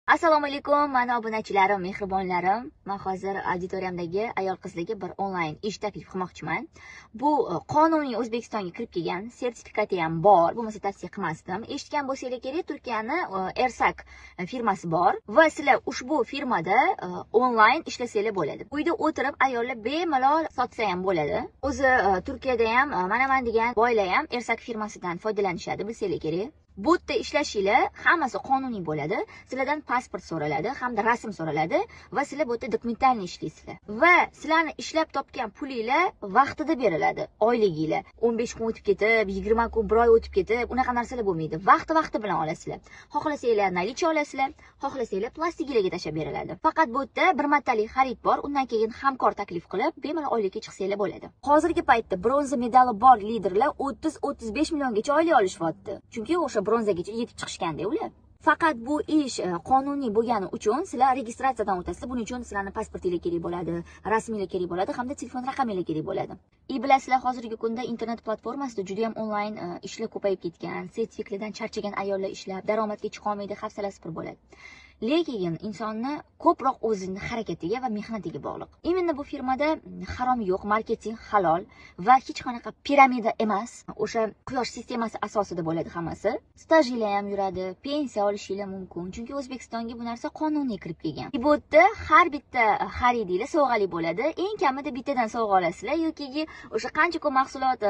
Assalomu alaykum, mani obunachilarim, mehribonlarim. Man hozir auditoriyamdagi ayol qizlarga bir onlayn ish taklif qilmoqchiman. Bu qonuniy O'zbekistonga kirib kelgan, sertifikati ham bor, bo'lmasa tavsiya qilmasdim. Eshitgan bo'lsanglar kerak, Turkiyani Ersak firmasi bor va sizlar ushbu firmada onlayn ishlasanglar bo'ladi. Uyda o'tirib ayollar bemalol sotsa ham bo'ladi. O'zi Turkiyada ham mana man degan boylar ham Ersak firmasidan foydalanishadi, bilsanglar kerak. Bu yerda ishlashinglar hammasi qonuniy bo'ladi. Sizlardan pasport so'raladi hamda rasm so'raladi va sizlar bu yerda документальный ishlaysizlar. Va sizlarni ishlab topgan pulinglar vaqtida beriladi, oyliginglar. 15 kun o'tib ketib, 20 kun, bir oy o'tib ketib, unaqa narsalar bo'lmaydi. Vaqti vaqti bilan olasizlar. Xohlasanglar наличие olasizlar, xohlasanglar plastiginglarga tashlab beriladi. Faqat bu yerda bir martalik xarid bor, undan keyin hamkor taklif qilib, bemalol oylikka chiqsanglar bo'ladi. Hozirgi paytda bronza medali bor liderlar 30-35 milliongacha oylik olishyapti. Chunki o'sha bronzagacha yetib chiqishganda ular. Faqat bu ish qonuniy bo'lgani uchun sizlar registratsiyadan o'tasizlar. Buning uchun sizlarning pasportinglar kerak bo'ladi, rasminglar kerak bo'ladi hamda telefon raqaminglar kerak bo'ladi. И bilasizlar, hozirgi kunda internet platformasida juda ham onlayn ishlar ko'payib ketgan. Sertifikatlardan charchagan ayollar ishlab, daromadga chiqa olmaydi, hafsalasi pir bo'ladi. Lekin insonni ko'proq o'zini harakatiga va mehnatiga bog'liq. Именно bu firmada harom yo'q, marketing halol va hech qanaqa piramida emas. O'sha quyosh sistemasi asosida bo'ladi hammasi. Stajinglar ham yuradi, pensiya olishinglar mumkin. Chunki O'zbekistonga bu narsa qonuniy kirib kelgan. Bu yerda har bitta xaridinglar sovg'ali bo'ladi. Eng kamida bittadan sovg'a olasizlar yoki o'sha qancha ko'p mahsulot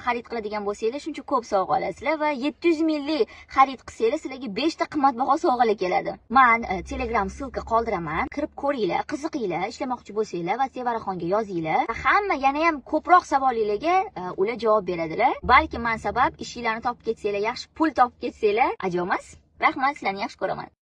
xarid qiladigan bo'lsanglar, shuncha ko'p sovg'a olasizlar va 700 minglik xarid qilsanglar, sizlarga 5 ta qimmatbaho sovg'alar keladi. Man Telegram ссылка qoldiraman. Kirib ko'ringlar, qiziqinglar, ishlamoqchi bo'lsanglar va Sevaraxonga yozinglar. Hamma yana ham ko'proq savolinglarga ular javob beradilar. Balki man sabab ishinglarni topib ketsanglar, yaxshi pul topib ketsanglar, ajob emas. Rahmat, sizlarni yaxshi ko'raman.